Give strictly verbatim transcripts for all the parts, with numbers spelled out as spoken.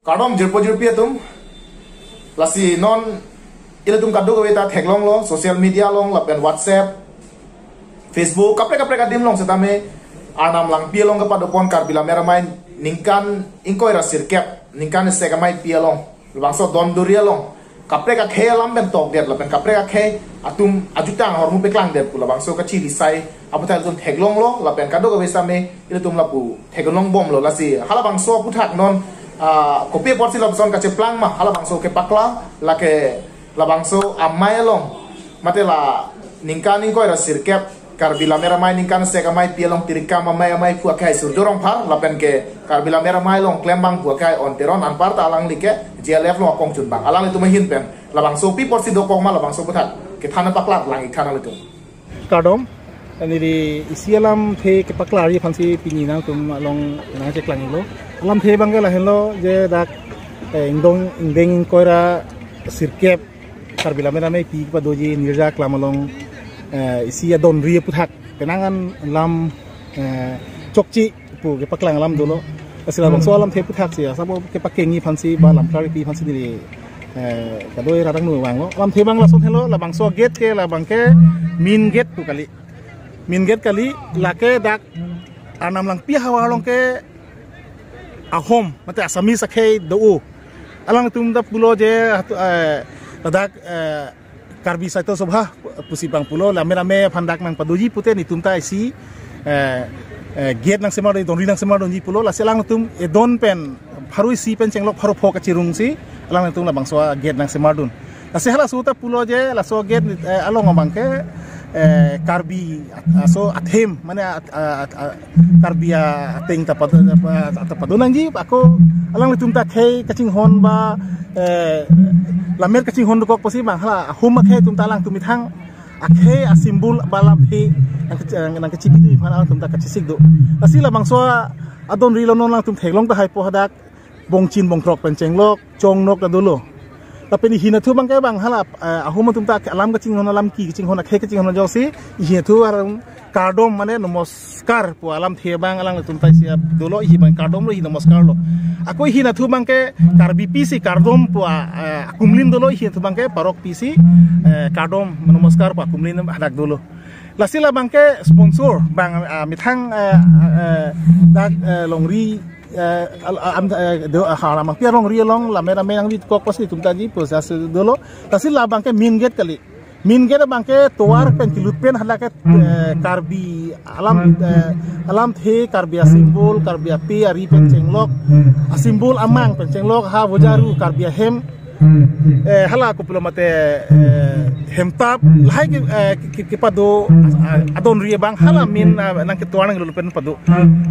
Kardom jirpo jirpi atum. Lasi non ilitum kadokave ta theklonglo social media along lapen WhatsApp, Facebook, kaprek kaprek adim along setame Arnam Langpi along kepadopon Karbi Lammet Amei ningkan ingkoi ra sirkep, ningkan sek ameipi along, labangso don duri along kaprek akhei alam pen tokdet lapen kaprek akhei atum ajutang ahormu paklangdet pu labangso kachirisai aputhak ilitum theklonglo lapen kadokave setame ilitum lapu theklongbomlo. Lasi halabangso aputhak non, ah, kopi apotsi lapuson kacheplang ma, halabangso kepaklang, lake labangso amei along, mate la ningkan ingkoi ra sirkep Karbi Lammet Amei ningkan sek ameipi along tirikam amei amei pu akhei Surjo Rongphar lapen ke Karbi Lammet Amei along klembang pu akhei Onteron anparta alangli ke G L F along akongchunbang. Alanglitum ahin pen labangso pi apotsi dokok ma labangso aputhak kethan paklang lang ik than nanglitum. Kardom, neli isi alamthe kepaklarji aphansi pini nangtum along nangcheklanglo. Alamthe abangke lahenlo je dak, eh, ingdeng ingdeng ingkoi ra sirkep Karbi Lammet Ameipi kepadoji Nirja Aklam along, eh, isi adon ri aputhak penang an lam, eh, chokche pu kepaklang alam dolo. Lasi labangso alamthe aputhak si asap kepakengji aphansi ba lam klarpi aphansi neli, eh, kadoi radang nu vanglo. Alamthe abang lason helo, labangso gate ke labangke main gate pu kali. Main gate kali, lake dak Arnam Langpi ahavar along ke ahom, mate Assamese akhei do. Alangtum ta pulo je, eh, ladak, eh, Karbi Sahitya Sabha pusi abang pulo, Lammet Amei aphan dak nangpadoji pute netum ta isi, eh, eh, gate nangsemar dun, don ri nangsemar dunji pulo. Lasi alangtum edon pen pharo isi pen chenglok pharo pho kachirungsi alangtum labangso gate nangsemar dun. Lasi halaso ta pulo je laso gate, eh, along abangke, eh, Karbi at-, aso athem, mane at-, at-, at-, Karbi ateng ta pad-, ta padu nangji, ako alanglitum ta akhei kachinghon ba, eh, lammet kachinghon dokok apotsi abang hala ahum akhei atum ta alangtum methang akhei asymbol ba alamthe nang kech-, nangkechipidun aphan alangtum ta kachesik do. Lasi labangso adon ri lo, non alangtum theklong tahai po, hadak bongchin bongkrok pen chenglok chongnok ta dolo. Lapen ihin athu abangke abang hala, eh, ahum atum ta alam kachinghon, alam ki kachinghon, akhei kachinghon ajoksi ihin athu arong kardom mane namaskar pu alamthe abang alangtum ta isi dolo, ihin abang kardom lo, ihin namaskar lo. Ako ihin athu abangke Karbipi si kardom pu a, eh, akumlin dolo, ihin athu abangke parokpi si, eh, kardom namaskar pu akumlin hadak dolo. Lasi labangke sponsor abang, ah, methang, eh, eh, dak, eh, longri, eh, al-, am, eh, do, ah, Arnam Langpi alongri along Lammet Amei nangvidkok apotsi netum ta ji proses dolo. Lasi labangke main gate kali. Main gate abangke tovar pen kelut pen hala ke, eh, Karbi alam, eh, alamthe, Karbi asymbol, Karbi ape ari pen chenglok, asymbol amang pen chenglok, ha vojaru, Karbi ahem, eh, hala kopilo mate, eh, hemtap, lahai ke, eh, ke, ke, kepado, ah, adon ri abang hala main, ah, nangketovar nanglo pen pado.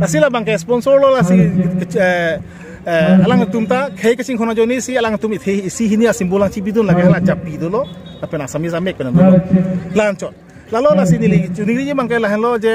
Lasi labangke sponsor lo, lasi, eh, eh, alangtum ta akhei kachinghon ajoine si alangtum ithe isi hini asymbol nangchipidun, lake hala japi dolo, lapen Assamese amek pen dolo. La-anchot. Lalo lasi neli choningri abangke lahenlo je,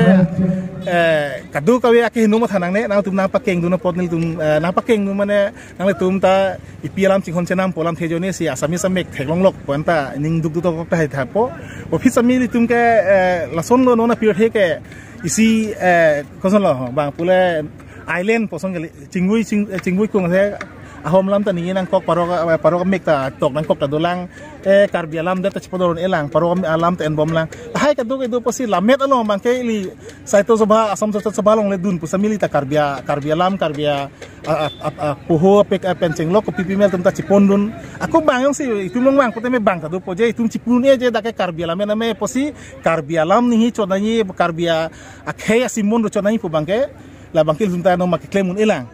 eh, kadokave akehingno matha nangne, nangtum nangpakengdun apot nelitum, eh, nangpakengdun mane nanglitum ta ipi alam chinghon chenam pu alamthe ajoine si Assamese amek theklonglok pu anta ning dukduk dokok tahai thapo. Office ami nelitum ke, eh, lason lo, non apirthe ke isi, eh, koson lo, bang pule island pu ason kali, chingvui ching, eh, chingvui kung se ahom alam ta ningje nangkok, parok, eh, parok amek ta tok nangkok ta dolang, eh, Karbi alam det ta chepadon-elang, parok am-, alam ta enbomlang. Lahai kadokave do apotsi lammet along abangke ili Sahitya Sabha, Assam Sahitya Sabha along le dun pu setame ili ta Karbi a, Karbi alam, Karbi a, a, a, a, a, poho apek, a, pen chenglok kopi pi mel atum ta chepondun. Ako bang jongsi itum along bang pute me bang ta dopo je itum chipon-e je dak ke Karbi alam name apotsi Karbi alam nangchot nangji, Karbi a, akhei asymbol do chot nangji pu abangke, labangke ilitum ta noma keklem un-elang.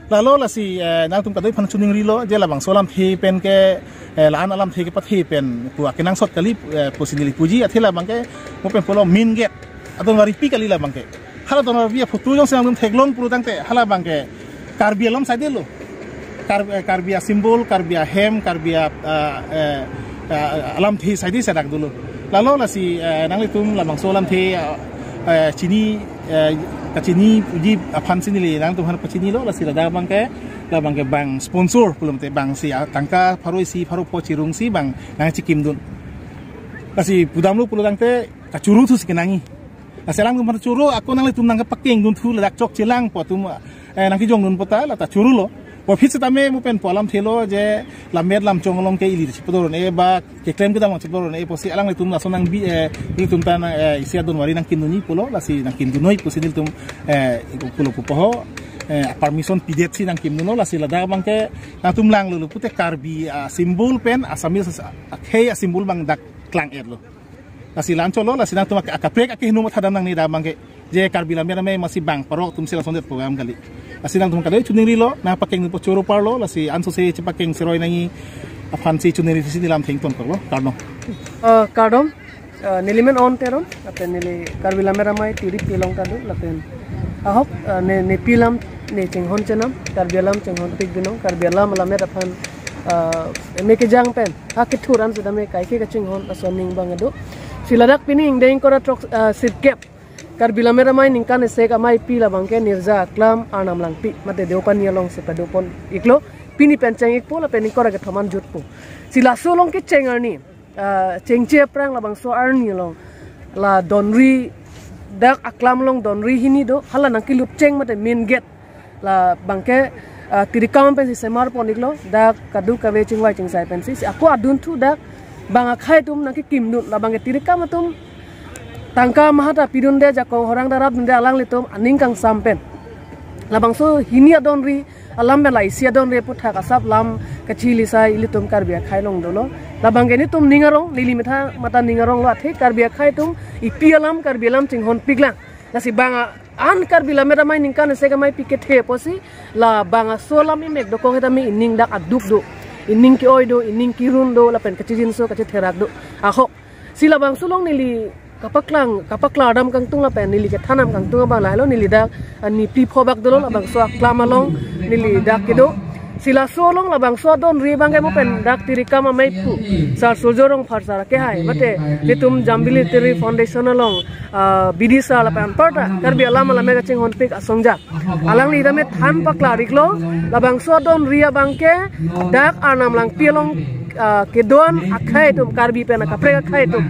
Lalo lasi, eh, nangtum kadokave aphan choningrilo je labangso alamthe pen ke, eh, la-an alamthe kepathe pen pu akenangsot kali, eh, pusi neli puji, athe labangke mo pen pulo main gate. Adon varipi kali labangke. Hala adon varipi aphoto jongsi nangtum theklong pulo tangte hala abangke Karbi alam saide lo. Kar-, eh, Karbi asymbol, Karbi ahem, Karbi a, eh, eh, eh, alamthe saide si dak dolo. Lalo lasi, eh, nanglitum labangso alamthe, eh, eh, chini, eh, kachini puji aphansi neli nangtum aphan pachinilo, lasi ladak abangke, labangke bang sponsor pulote bang si, ah, tangka pharo isi pharo pho chirungsi bang nangchekimdun. Lasi pudamlo pulo tangte kachoro thusi kenangji. Lasi alangtum aphan choro, ako nanglitum nangkepakengdun thu ladak chokchelang pu atum, eh, nangkejongdun pu ta la ta chorolo. Profit setame mo pen pu alam thelo je lammet lamchong along ke ili chipador ne ba keklem kedam chipador ne pusi alanglitum lason nangbi, eh, ilitum ta nang, eh, isi adon wari nangkindunji pulo, lasi nangkindunoi pusi nelitum, eh, pulo pupo ho, eh, permission pidet si nangkindunlo, lasi ladak abangke nangtum langlo pute Karbi, ah, symbol pen Assamese, ah, akhei a-symbol abang dak klang-etlo. Lasi la-anchotlo, lasi nangtum ak-, akaprek akeheno mathadam nangne dak abangke. Je Karbi Lammet Amei amatsi bang parok atumsi lason det program kali. Lasi nangtum kadoi chuningrilo, nangpakeng nangpo choro parlo, lasi ansose chepakeng seroi nangji aphansi chuningri si neli lam thengtonkoklo, kardom. Ah, kardom, ah, neli men On Teron, lapen neli Karbi Lammet Amei tiripi along ta do, lapen ahok, ah, ne, nepi alam, ne chinghon chenam, Karbi alam chinghonpik binong, Karbi alam alammet aphan, ah, me kejang pen, ha kethur an setame kaike kachinghon ason aning abang do. Si ladak pini ingdeng ingkoi ra throk, ah, sirkep Karbi Lammet Amei ningkan esek ameipi labangke Nirja Aklam Arnam Langpi mate Deopani alongsi padopon-iklo. Pini pen cheng-ikpo lapen ingkoi ra kethom an jutpo. Si laso along kecheng arni, ah, chengche aphrang labangso arni along la donri dak aklam along donri hini do, hala nangkelut cheng mate main gate labangke, ah, tirikam pensi semarpon-iklo, dak kadokave chingvai chingsai pensi, si ako adunthu dak bang akhei atum nangkekimdun, labangke tirikam atum tangka maha ta pidunde, jakong horang ta rapdunde, alanglitum aning kangsam pen labangso hini adonri alam pen la isi adonri aputhak asap lam kachili sai ilitum Karbi akhei along dolo. Labangke nelitum ning arong, neli methang mate ning aronglo, athe Karbi akhei atum ipi alam Karbi alam chinghonpiklang. Lasi bang a-, an Karbi Lammet Amei ningkan esek ameipi kethe pusi, la bang aso alam imek dokok setame ining dak aduk do, ining ke-oi do, ining kerun do, lapen kachijinso kachetherak do. Ahok, si labangso along neli kapaklang, kapaklardam kangtung lapen neli kethandam kangtung abang lahelo, neli dak, ah, niphli phobak dolo labangso aklam along neli dak kedo. Si laso along labangso adonri abangke mo pen dak tirikam ameipu Sar Surjya Rongphar sar akehai mate nelitum Jambili Literary Foundation along, ah, bidisar lapen anparta Karbi alam alammet kachinghonpik asongja, alangli tame than paklar-iklo, labangso adonri abangke dak Arnam Langpi along, ah, kedo-an akhei atum, Karbi pen akaprek akhei atum,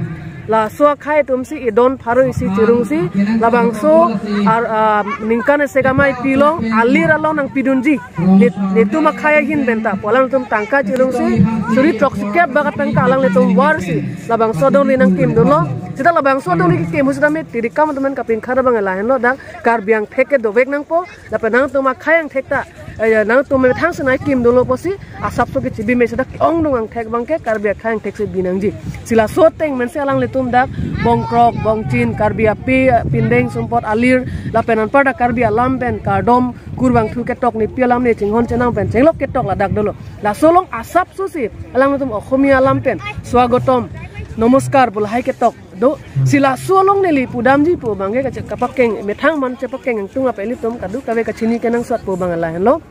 laso akhei atumsi idon pharo isi chirungsi labangso ar, ah, ningkan esek ameipi along alir along nangpidunji. Nit-, nelitum akhei ahin pen ta pu alanglitum tangka chirungsi suri throksikep bak atangka alanglitum varsi labangso adonri nangkimdunlo. Seta labangso adonri kekim ahut setame tirikam atum pen kapinkhar abang lahenlo, dak Karbi angthek ke dovek nangpo, lapen nangtum akhei angthek ta, eh, nangtum methang si nangkimdunlo pusi asapso kechibi me, seta ke-ongdung angthek abangke Karbi akhei angthek si binangji. Si laso ateng pensi alanglitum dak bongkrok bongchin, Karbi ape, pindeng sumpot, alir lapen anparta Karbi alam pen kardom, kurvangthu ketok, nepi alam ne chinghon chenam pen chenglok ketok ladak dolo. Laso along asapso si alanglitum Oxomiya alam pen swagotom, nomoskar pu lahai ketok do. Si laso along neli pudamji pu abangke kache-, kapakeng, methang man chepakeng angtung ape ilitum kadokave kachini kenangsot pu abang lahenlo.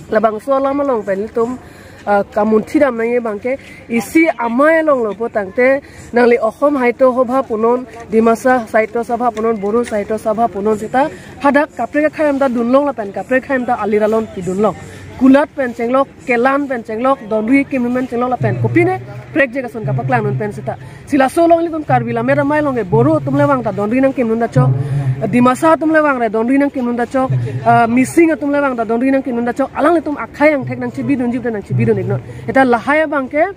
Labangso alam along pen ilitum, ah, kamunthidam nangji abangke isi amei alonglo putangte nangli Oxom Sahitya Sabha punon, Dimasa Sahitya Sabha punon, Bodo Sahitya Sabha punon seta hadak kaprek akhei atum ta dunlong lapen kaprek akhei atum ta alir along pidunlong. Kulat pen chenglok, kelan pen chenglok, donri kimdun pen chenglok lapen kopine prekjak ason kapaklangdun pen seta. Si laso along ilitum Karbi Lammet Amei along ke Bodo atum le vang ta donri nangkimdun ta chok, Dimasa atum le vang re donri nangkimdun ta chok, ah, Mising atum le vang ta donri nangkimdun ta chok, alanglitum akhei angthek nangchibidunji pu ta nangchibidun-iknon. Seta lahai abangke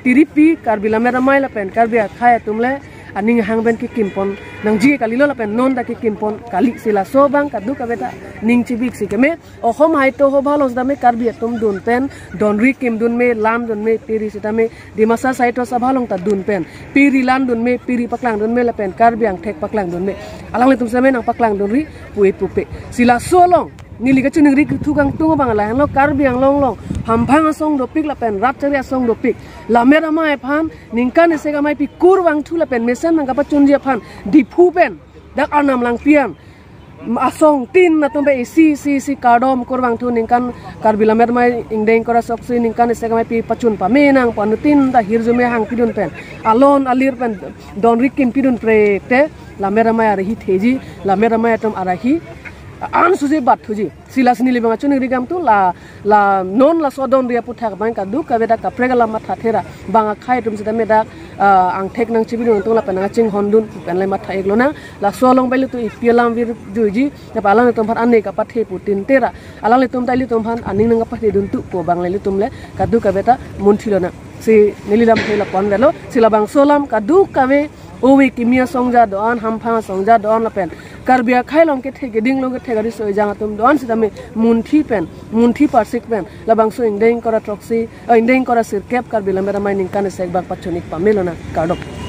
tiripi Karbi Lammet Amei lapen Karbi akhei atum le aning ahang pen kekimpon nangji kalilo lapen non ta kekimpon kali. Si laso abang kadokave ta ning chibi-ik si keme. Oxom Sahitya Sabha along setame Karbi atum dun pen donri kimdun me, landun me, pe ri setame Dimasa Sahitya Sabha along ta dun pen pe ri landun me, pe ri paklangdun me lapen Karbi angthek paklangdun me. Alanglitum setame nangpaklangdunri pu-e pupe. Si laso along neli kachiningri kethu kangtung abang lahenlo, Karbi Anglong along hamphang asong dopik lapen rat chari asong dopik, Lammet Amei aphan ningkan esek ameipi kurvangthu lapen mesen nangkapachunji aphan Diphu pen dak Arnam Langpi an asong tin atum pen isi isi isi kardom, kurvangthu, ningkan Karbi Lammet Amei ingdeng ingkoi ra throksi ningkan esek ameipi pachun pame nang pu anuttin ta hirjume hangpidun pen, alon alir pen donri kimpidun prekte Lammet Amei arahi theji, Lammet Amei atum arahi an suji bat thuji. Si lasi neli bang kachiningri kangtung la, la non laso adonri aputhak abang kadokave ta kaprek alam mathathe ra bang akhei atum setame dak ah, angthek nangchibidun atum lapen nangchinghondun pen le matha-ik lonang. Laso along bai ilitum ipi alam virjuiji, lapen alanglitum aphan aning kapathe pu tin tera, alanglitum ta ilitum aphan aning nangkapathedun tu pu abang le ilitum le kadokave ta munthi lonang. Si neli lamthe la pon velo, si labangso alam kadokave ove kimi asongja do-an, hamphang asongja do-an lapen Karbi akhei along kethe keding along kethe kari soi jang atum do-an sitame munthi pen, munthi parsik pen labangso ingdeng ingkoi ra throksi, eh, ingdeng ingkoi ra sirkep Karbi Lammet Amei ningkan isi abang pachun-ik pame lonang, kardom.